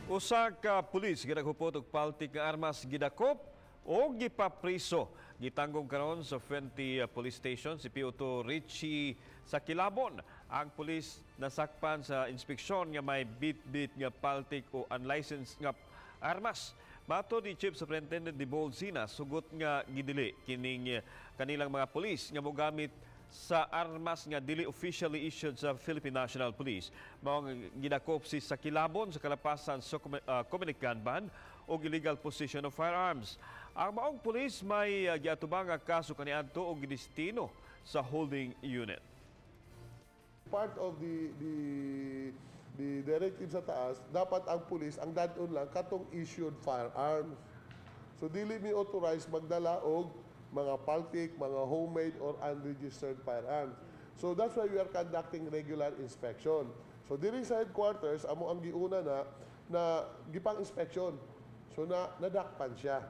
Usa ka pulis ginaghupot og paltik nga armas gidakop o gipapriso. Gitanggong karon sa Fuente Police Station si PO2 Richie Sakilabon. Ang pulis nasakpan sa inspeksyon nga may bit-bit nga paltik o unlicensed nga armas. Matod ni Chief Superintendent Debold Sinas, sugot nga gidili kining kanilang mga pulis nga mogamit sa armas nga dili officially issued sa Philippine National Police. Mao nga gidakop si Sakilabon sa kalapasan sa Comelec gun ban o illegal possession of firearms. Ang maong pulis may giatubang nga kaso kaniadto og gidestino sa holding unit. Part of the directive sa taas, dapat ang pulis, ang dad-on lang, katong issued firearms. So dili mi authorized magdala og mga paltik, mga homemade or unregistered firearms. So that's why we are conducting regular inspection. So diri sa headquarters, amo ang giuna na na gipang inspection. So na nadakpan siya.